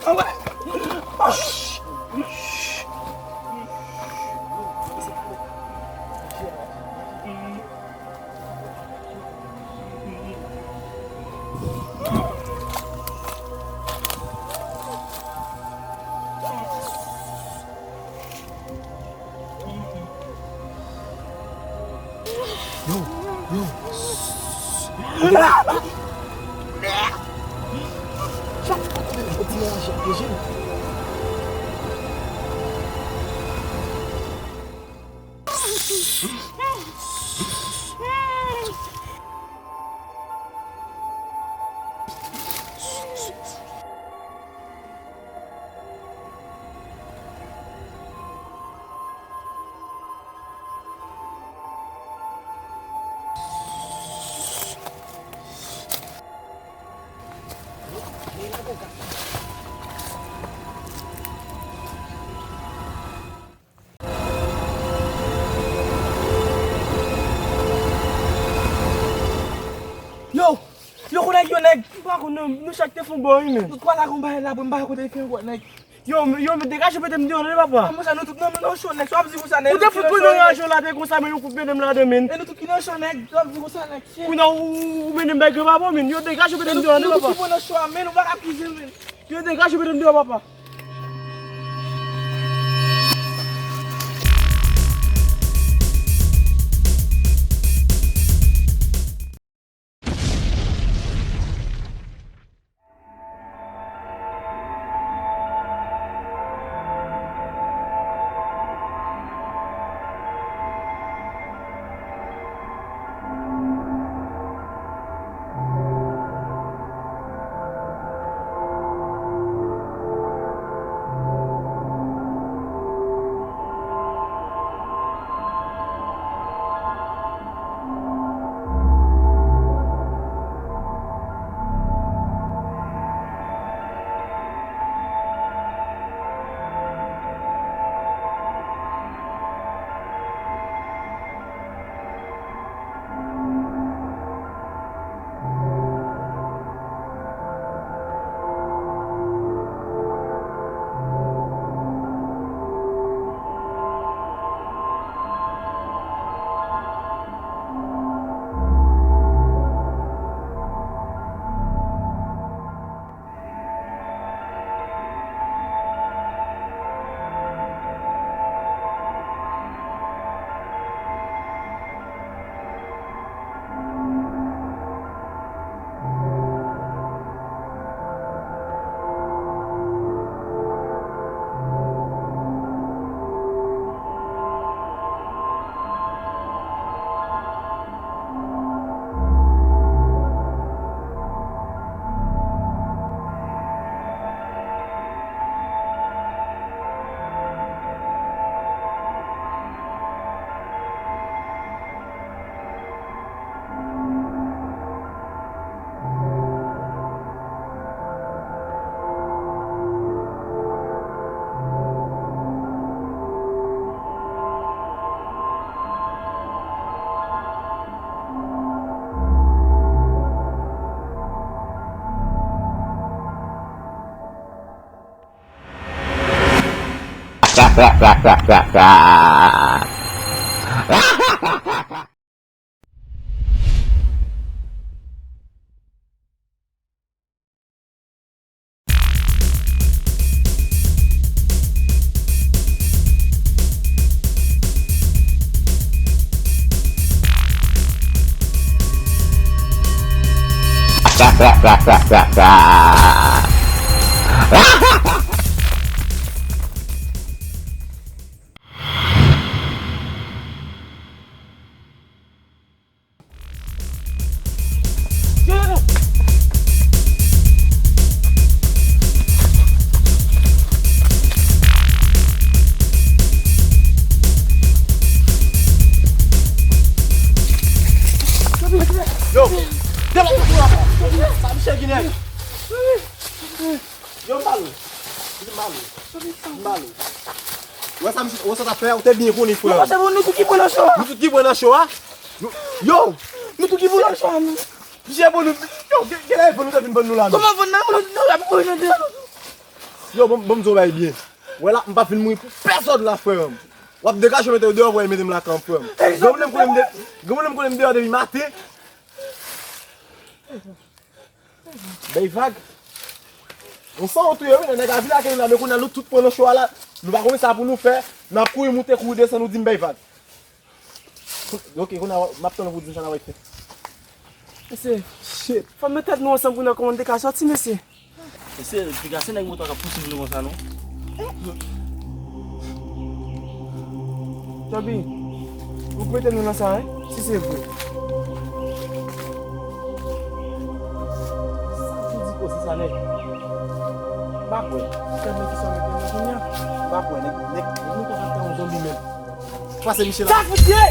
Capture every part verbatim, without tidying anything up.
Anwè. Yo, yo. Chak fwa kote yo ti manje ap deje. Yo! Yo, konnen yo nèg, m pa konn non, nou chak te fon bò wi, men. Nou twa la gon bagay la, bon, m pa kote fè ankò nèg. Yo, yo, degaje pete m deyò non, papa. Kòman sa nou tout nan, nan cho nèg, sa w ap di konsa nèg. Ou te fout mwen nan raje la, te konsa, men yon kout pete m ladan, men. E nou tout ki nan cho nèg, sa w ap di konsa nèg. Kounye a ou, ou mennen m bay granpapa w, men. Yo, degaje pete m deyò non, papa. Nou tout ki pran nan cho a, men nou pa ka akize, men. Yo, degaje pete m deyò, papa. Yo, devan sa, Michel Guinel. Yo, m pale. M pale. M pale. Ou wè sa, misye, ou wè sa t ap fè, ou te byen konnen, frè. Non, se bon, nou tout ki pran nan cho a. Nou tout ki pran nan cho a? Nou, yo! Nou tout ki pran nan cho a, nou. Misye, bon, nou, yo, gen, gen lè, bon, nou te vin ban nou la, nou. Kòman bon, nan, nou, nou, nou, nou, nou, nou. Yo, bon, bon, m di w bay byen. Wè la, m p ap vin mouri pou pèsòn la, frè m. W ap degaje w mete w deyò, pou w mete m lakay m, frè m. Granmoun m konnen m de-, granmoun m konnen m deyò depi maten. Bay vag. Yon san wont wi, nèg a vin ak nou la, men kounye a nou tout pran nan cho a la. Nou pa konnen sa pou nou fè. N ap kouri moute, kouri desann, nou di m bay vag. Ok, kounye a, m ap tann ou pou di m sa n ap fè. Mesye, shit. Fò n met tèt nou ansanm pou n wè kòman n te ka sòti, mesye. Mesye, piga se nèg moto a k ap pouse nou konsa, non? Tchòbi, ou k mete nou nan sa, wi, si se vre. Sa ki di koze sa, nèg? M pa kwè. Gad nan kisa w mete nou kounye a. M pa kwè, nèg, nèg, nèg nou pa ka fè yon zonbi menm. Pase Michel la. Sa fout ye?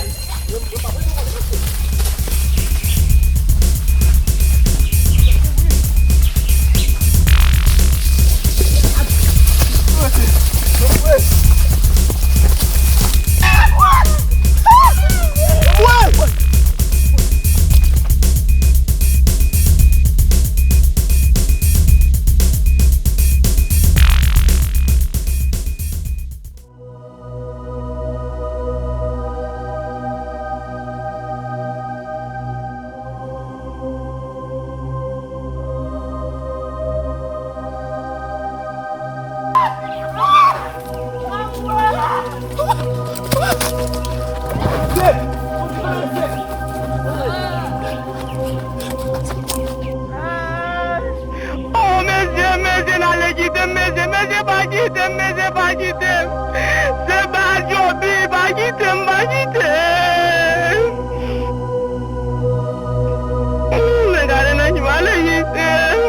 Oh, mesye, mesye, n ale kite m, mesye, mesye, pa kite m, mesye, pa kite m. Se pa Djoby, pa kite m, pa kite m. Oh, men gade nan ki m ale kite m.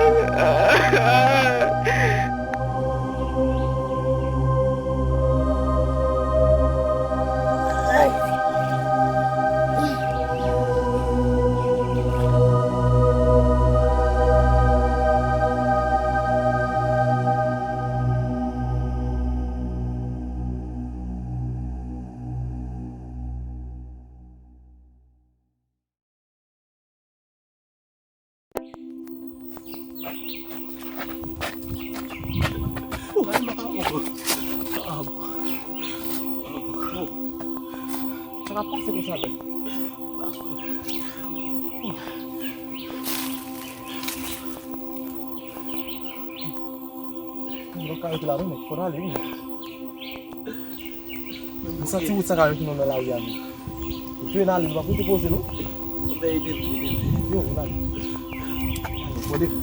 Sa ka pase konsa menm. Mwen ka rete la non, men fò n ale wi. M santi wout sa ka retounen nan lari a menm. Ou fè n ale, nou pa pote poze non. Ou fè ede m, ede m. Yo, n ale. Ale, pran devan.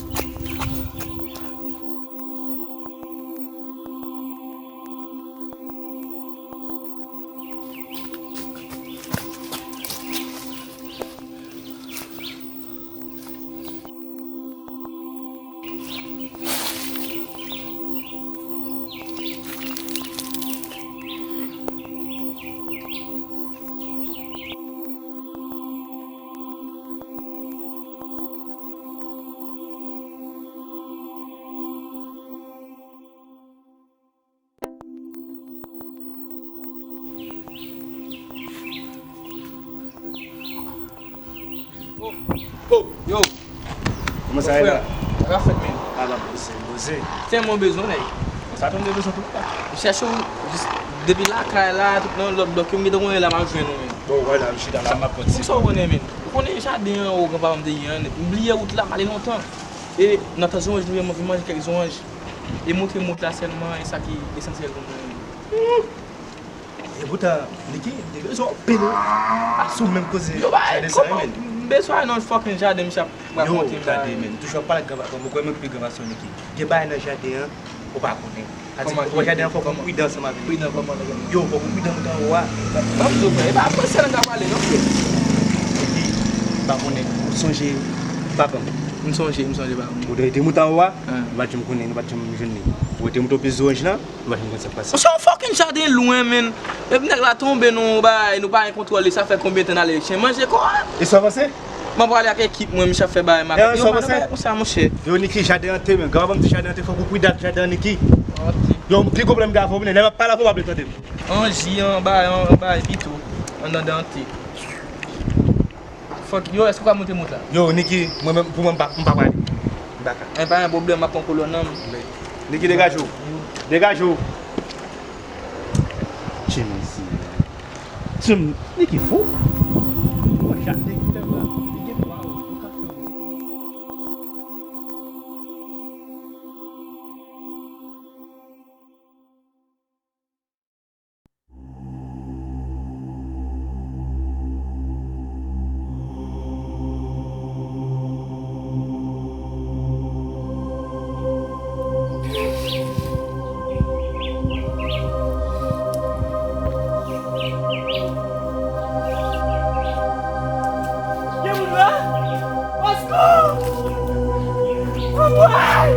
Oh, oh, yo. Kòman sa ye la? Sa ka fèt, men. Ala poze, poze. Tèlman bezwen, nèg. Sa tonbe bezwen pou nou la. M chèche w jis depi lakay la, tout nan lòt blòk yo, m gentan konnen la m ap jwenn ou, men. Bon, wè la, m chita la, m ap kontinye. Pou sa w konnen, men. Ou konnen jaden an, ou granpapa m te gen an, m bliye wout la, m ale lontan. E nan tan zoranj, nou, m anvi manje kèk zoranj. E montre m wout la sèlman, e sa ki esansyèl pou mwen. E poutan, Niki, m te bezwen w anpil sou menm koze jaden sa, wi, men. M bezwen nan fucking jaden, misye ap rakonte m bagay. Yo, gade, men, toujou ap pale ak granpapa m, ou kwè mwen pi gran pase w, Niki. Gen bagay nan jaden an, ou pa konnen. Sa di, ou wè jaden an, fòk ou pridan ansanm avè l. Pridan kòman, nèg? Yo, fòk ou pridan, mwen te anwo a. Ban m di w, frè, e pa fransè nèg la pale, non, frè. Epi, m pa konnen, ou sonje papa m? M sonje, m sonje papa m. Ou te, te moute anwo a, nou pa t janm konnen, nou pa t janm jwenn li. Ou te moute w pye zoranj lan, nou pa t janm konn sa k pase. Se yon fucking jaden lwen, men. Epi nèg la tonbe nan yon bagay, nou pa gen kontwòl li, sa fè konbyen tan n ale chen manje kò a? E sa w panse? Mwen prale ak ekip mwen, misye ap fè bagay makak. Yo, sa w panse? Konsa, monchè. Yo, Niki, jaden an te, men. Granpapa m di jaden an te, fòk ou pridan ak jaden an, Niki. Ok. Yo, m pi gwo pwoblèm m gen avè w, men lè m ap pale avè w, w ap tande m. Anji an bagay, an bagay pito. Anndan dante. Fòk, yo, èske w ka monte mont la? Yo, Niki, mwen menm, pou mwen, m pa, m pa prale. M pa ka. E pa yon pwoblèm, m ap pran kolòn nan. Men. Niki, degaje w. Degaje w. Tchenn isi. Tchenn, Niki fou. Wè, chak nèg ki fè blag, li gen dwa, ou ka fè. Gen moun la? Oskou! Anmwey!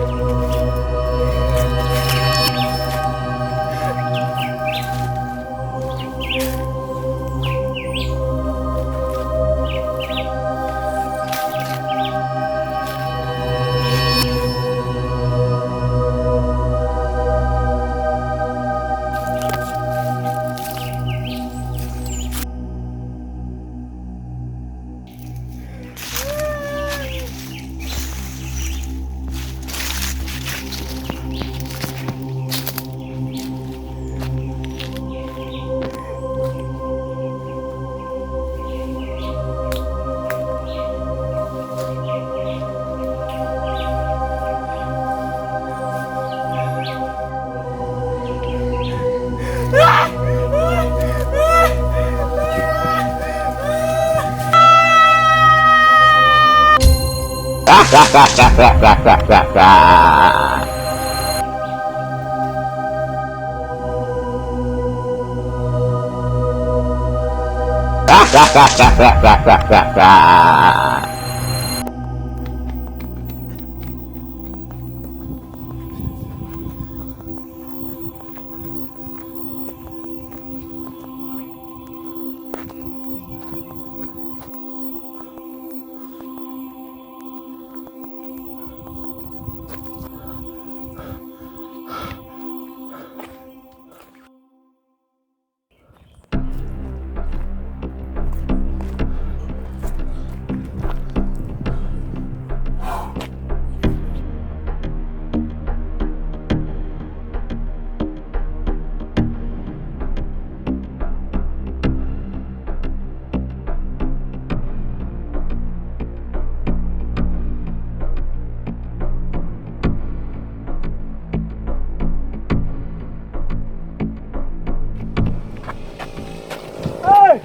Hey!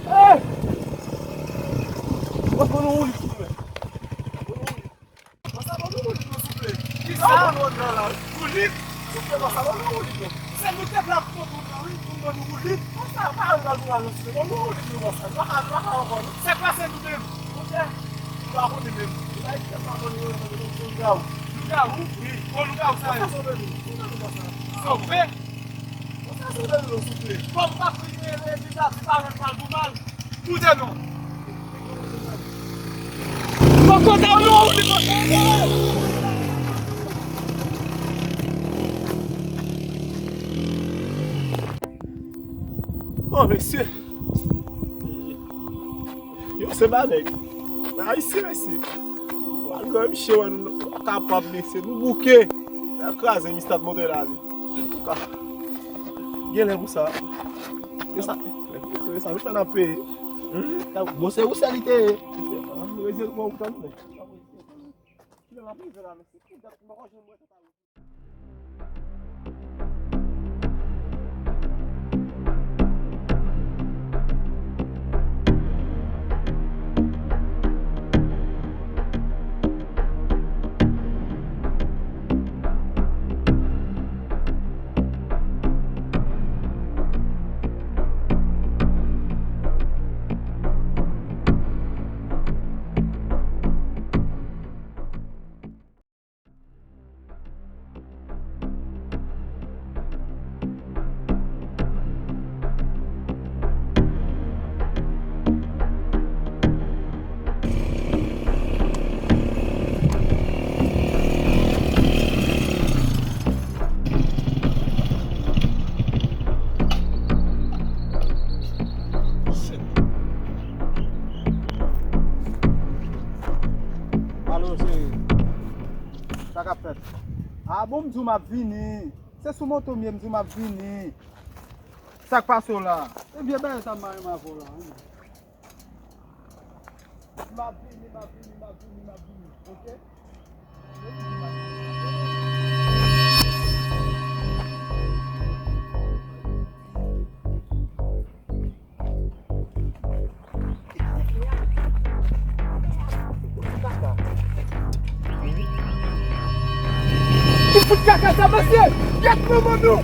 Hey! Bòs, ban nou woulib, souple. Ban nou woulib. Bòs, ban nou woulib, non, souple. Kisa? Ban nou woulib, non, la, wi. Woulib? Souple, bòs, ban nou woulib, non. Se nou te vle ap monte wout la, wi, pou ban nou woulib. Bòs, pa al nan jounal, non, souple. Ban nou woulib, non, bòs, nou pa ka, nou pa ka ankò, non. Sa k pase nou menm? Monchè, nou pa konnen menm. Sa e ki fè pa konnen, nou konnen lougawou. Lougawou? Wi. Bon, lougawou sa yo. Bòs, sove nou. Sove nou, bòs, la. Sove? Bòs, sove nou, non, souple. Kòm w ap priye legliz la, se pa mwen k pral pou mal. Moute non. Fòk konsa w non, ou di konsa. Bon, mesye. Yo, se pa nèg. Nan Ayiti, mesye. Malgre misye wè nou pa kapab, mesye. Nou bouke. Nan kraze, misye t ap monte la, li. Antouka, gen lè pou sa. E sa, e sa, nou fè n ap peye. Bon, se ou sèl li te ye. Reze l pou ou tann, men. Kilè l ap rive la, mesye? Ki dat m pa jwenn mwen sa? Bon, m di w m ap vini. Se sou moto m ye, m di w m ap vini. Sa k pase w la? E vye bagay sa m pa renmen avè w la, wi. M ap vini, m ap vini, m ap vini, m ap vini, oke? Ki fout kaka sa, mesye? Gèt manman nou!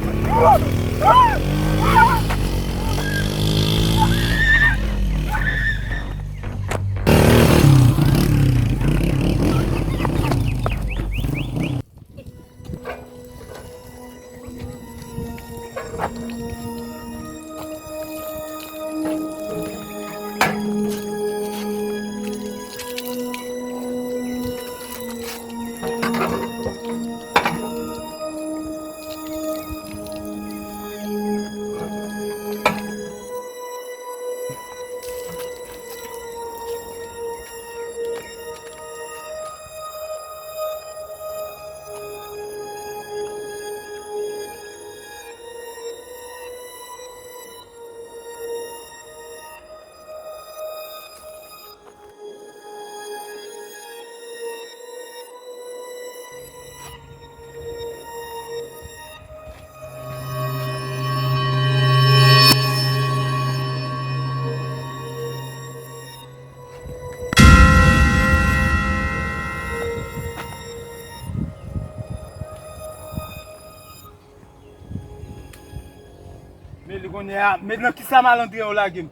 Men li kounye a, men nan kisa malandren yo lage m?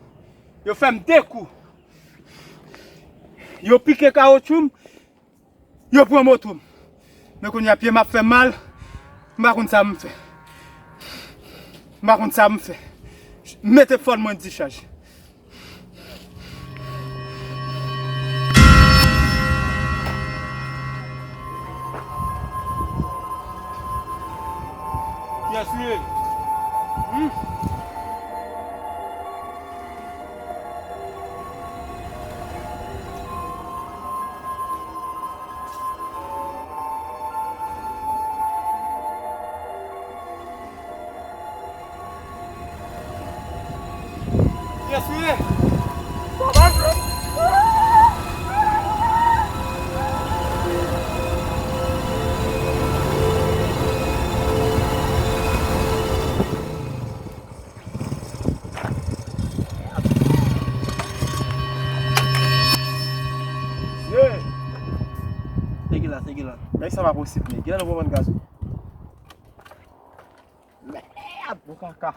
Yo fè m de kou. Yo pike kawotchou m, yo pran moto m. Men kounye a pye m ap fè m mal, m pa konn sa m fè. M pa konn sa m fè. Mete fòn mwen dichaj. Kiyès li ye? Hmm? Kiyès li ye? Mesye! Se ki la, se ki la. Nèg sa pa posib, men. Kilè nou pral vann gaz ou? Mèd! Bon kaka.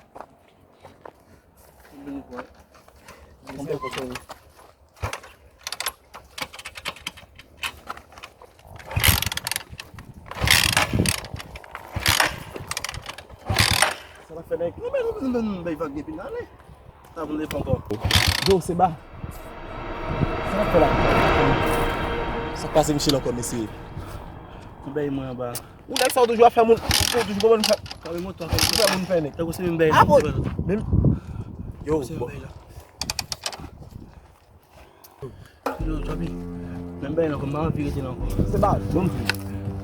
Vini pran. Konbyen pou fini? Sa va fè nèg. Non, men nou, nou, nou, nou, bay vag epi n ale. Sa pou n defann ankò. Yo, Seba. Sa n ap fè la? Sa k pase Michel ankò, mesye? Yon bay mwen anba. Ou nèg sa w toujou ap fè moun, ou toujou konprann fè. Kare moto a, kare moto a. Fè moun fè nèg. Tankou se menm bay la. Apo, menm. Yo, se bon. Menm bay la. Yo, Tchòpi. Menm bay la ankò, m pa anvi rete la ankò. Seba, bon, m di.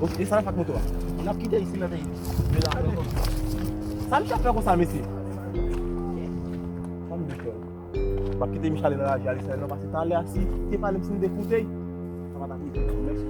Ok, e sa n ap fè ak moto a? N ap kite l isi, n ap kite l. Sa misye ap fè konsa, mesye? Sa m di fè? M ap kite Michel ale nan lavi a li sèl non, paske talè a si te pale m si m te koute, sa pa t ap rive non, mèsi.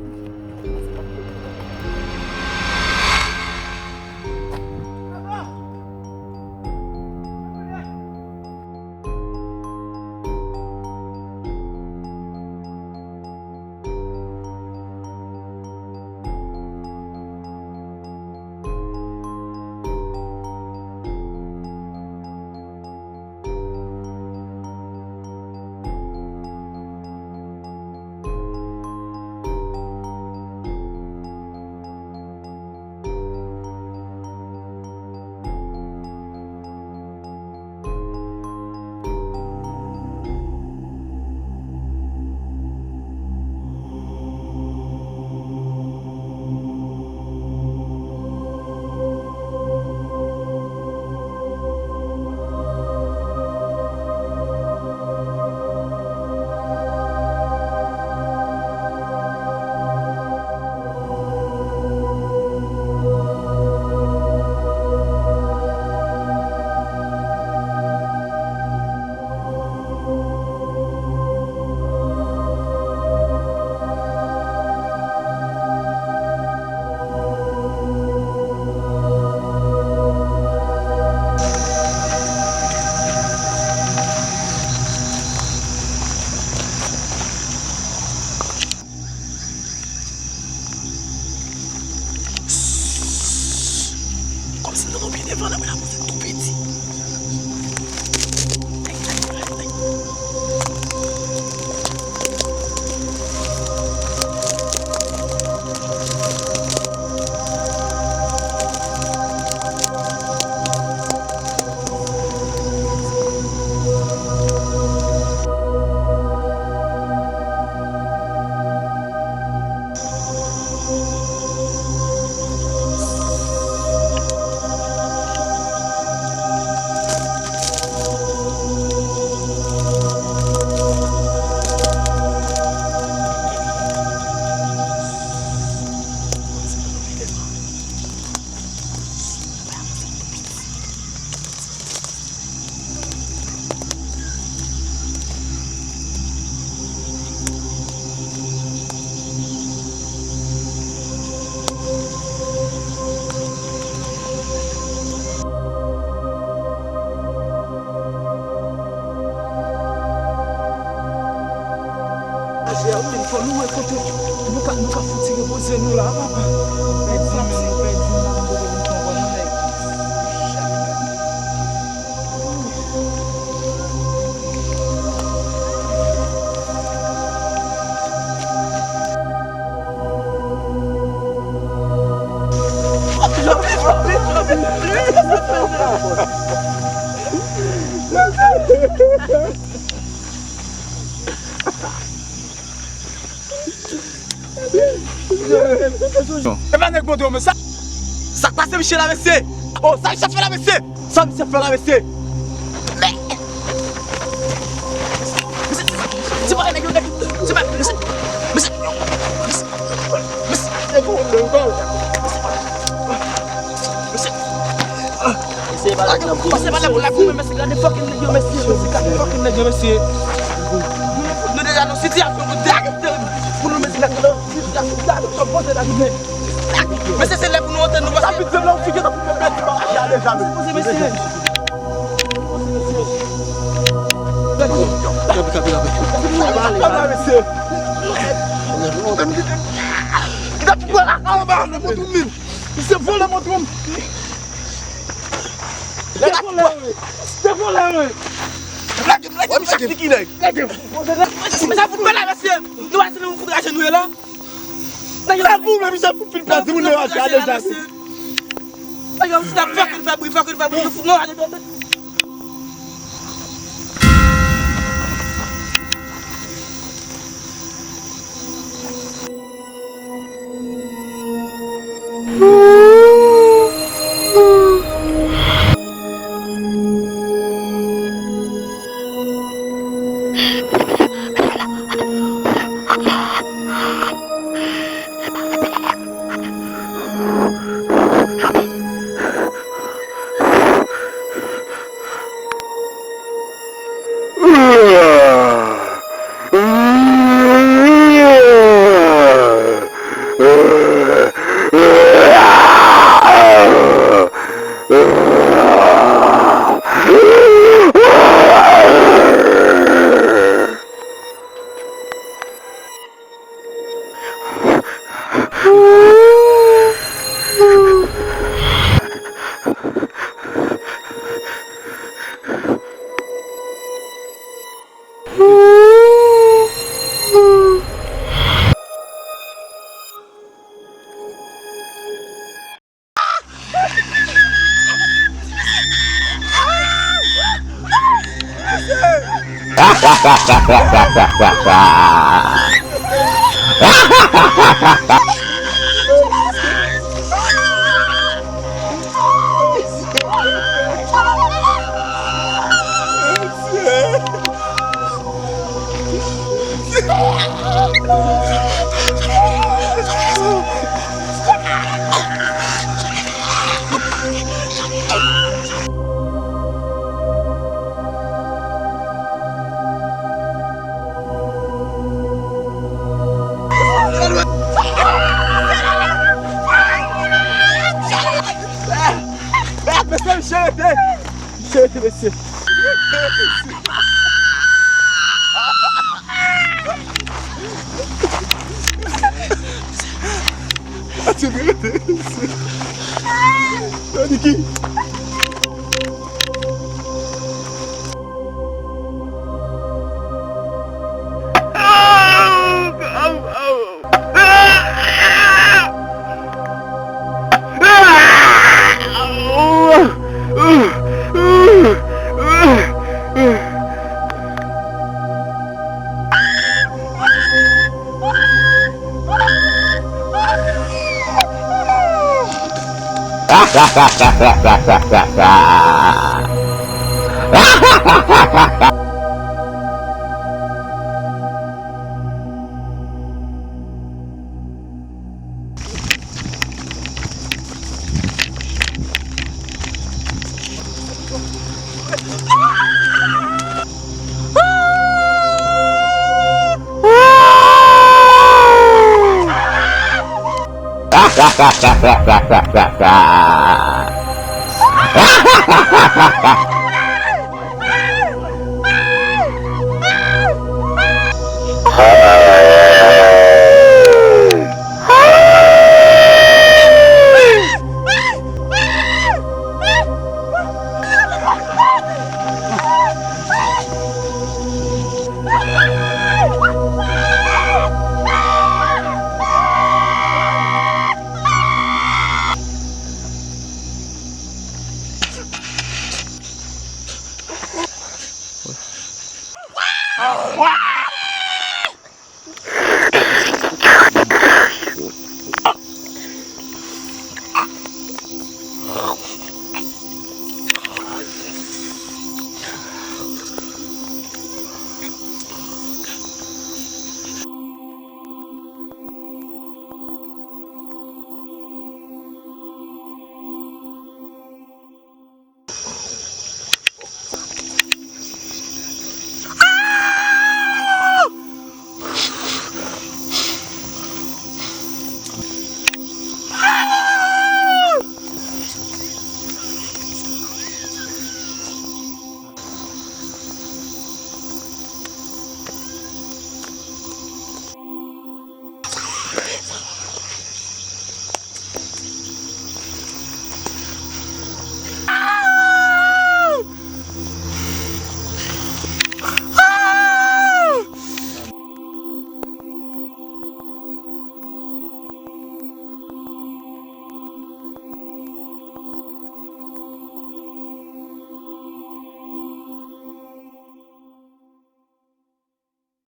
Pase nan byen devan la, mwen avanse tou piti. Aje a fin fò nou wè kote nou ka, nou ka fouti repoze nou la, papa. Pèdi, men nou pèdi, nou pa konn kote nou pran kò nou, nèg. E pa nèg montre w, men sa, sa k pase Michel la, mesye? Oh, sa Michel fè la, mesye? Sa misye fè la, mesye? Men, mesye, se pa nèg yo, nèg yo, se pa, mesye, mesye, mesye, mesye, mesye, mesye, pase pa la pou la goumen, mesye, gade fucking nèg yo, mesye, mesye, gade fucking nèg yo, mesye. Nou deja nan sitiyasyon pou de, pou nou, mesye, gade nan sitiyasyon, gade sa poze la goumen. Mesye, se lè pou nou antre, nou pase. Sa piti la, ou figi nan pou mwen pèdi bagay la deja, men. Poze, mesye. Kanpe, kanpe, kanpe. Kanpe, mesye. Ki ta pran la, anba, le montre m. Se vòlè montre m. Se vòlè, wi. Se vòlè, wi. Lage m, lage m, lage m. Lage m. Mesye, sa fout bèl la, mesye. Nou wè se nou fout raje nou ye la. Nèg yo, sa pou mwen, misye pou pil pèdi moun nan raje a deja. Nèg yo, misye ap fucking fè bri, fucking fè bri, nou fout nou ale dòt. Mesye, mesye, mesye. Mesye, mesye. Mesye, mesye. Niki!